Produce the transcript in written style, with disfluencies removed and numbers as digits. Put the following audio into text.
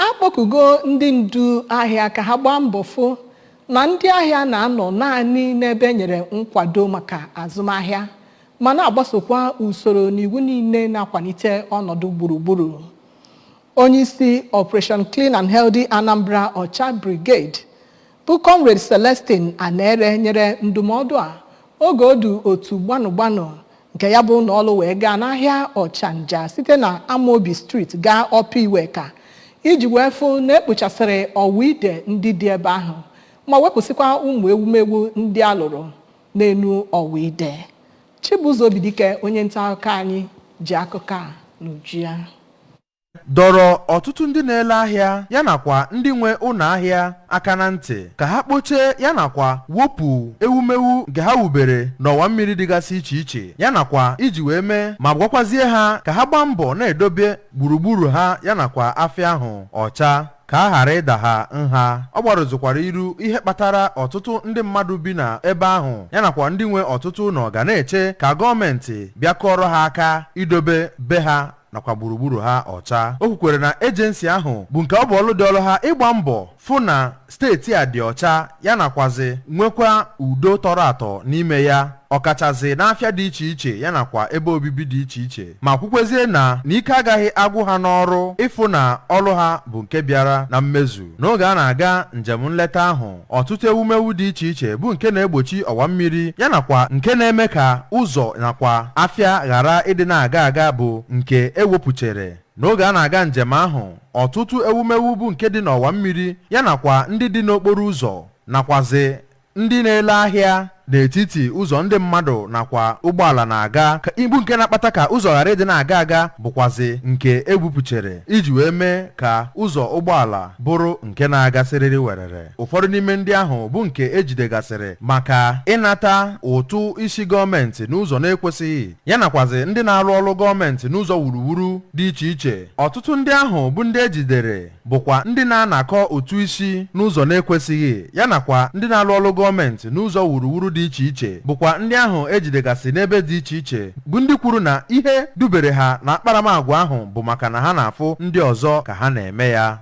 Akpọkugo ndị ndu ahịa ka ha gbaa mbọ fụ na ndị ahịa na-anọ naanị n'ebe e nyere nkwado maka azụmahịa, ma na-agbasokwa usoro na iwu niile na-akwalite ọnọdụ gburugburu. Onyeisi Operation Clean and Healthy Anambra Ọcha Brigade, bụ Comrade Celestine Anere, nyere ndụmọdụ a oge o du otu gbanụ gbanụ nke ya bụ ụlọ ọrụ wee gaa n'ahịa Ọchanja site na Amobi Street gaa Upper Iweka iji wee fụ na ekpochasịrị ọwa ide ndị dị ebe ahụ ma wepụsịkwa ụmụ ewumewu ndị a lụrụ n'elu ọwa ide. Chibuzo Obidike, onye nta akụkọ anyị, ji akụkọ a n'uju ya. Dọrọ ọtụtụ ndị na-ele ahịa ya nakwa ndị nwe ụlọ ahịa aka na ntị ka ha kpochie ya nakwa wopụ ewumewu nke ha wubere n'ọwa mmiri dịgasị iche iche, ya nakwa iji wee mee ma gwakwazie ha ka ha gbaa mbọ na-edobe gburugburu ha ya nakwa afịa ahụ ọcha, ka a ghara ịda ha nha. Ọ gbarụzụkwara iru ihe kpatara ọtụtụ ndị mmadụ bi na ebe ahụ ya nakwa ndị nwe ọtụtụ ụlọ ga na-eche ka gọọmenti bịa kụọrọ ha aka idobe be ha nakwa gburugburu ha ọcha. O kwukwere na agency ahụ bụ nke ọ bụ ọlụ dị ọlụ ha ịgba mbọ fụ na steeti a dị ọcha ya nakwazi nwekwa udo tọrọ atọ n'ime ya, ọkachasị n'afịa dị iche iche ya nakwa ebe obibi dị iche iche, ma kwukwezie na ike agaghị agwụ ha n'ọrụ ịfụ na ọrụ ha bụ nke bịara na mmezu. N'oge a na-aga njem nleta ahụ, ọtụtụ ewumewu dị iche iche bụ nke na-egbochi ọwa mmiri ya nakwa nke na-eme ka ụzọ nakwa afịa ghara ịdị na-aga aga bụ nke ewepụchere. N'oge a na-aga njem ahụ, ọtụtụ ewumewu bụ nke dị n'ọwa mmiri ya nakwa ndị dị n'okporo ụzọ nakwazi ndị na-ele ahịa n'etiti ụzọ ndị mmadụ nakwa ụgbọala na-aga ibu nke na-akpata ka ụzọ ghara ịdị na-aga aga bụkwazi nke ebupụchere iji wee mee ka ụzọ ụgbọala bụrụ nke na-agasịrịrị werere. Ụfọdụ n'ime ndị ahụ bụ nke ejidegasịrị maka ịnata ụtụ isi gọọmenti n'ụzọ na-ekwesịghị ya nakwazi ndị na-arụ ọrụ gọọmenti n'ụzọ wuruwuru dị iche iche. Ọtụtụ ndị ahụ bụ ndị ejidere bụkwa ndị na-anakọ ụtụ isi n'ụzọ na-ekwesịghị ya nakwa ndị na-arụ ọrụ gọọmenti n'ụzọ wuruwuru dị iche iche, bụkwa ndị ahụ ejidegasị n'ebe dị iche iche, bụ ndị kwuru na ihe dubere ha na akparamagwa ahụ bụ maka na ha na-afụ ndị ọzọ ka ha na-eme ya.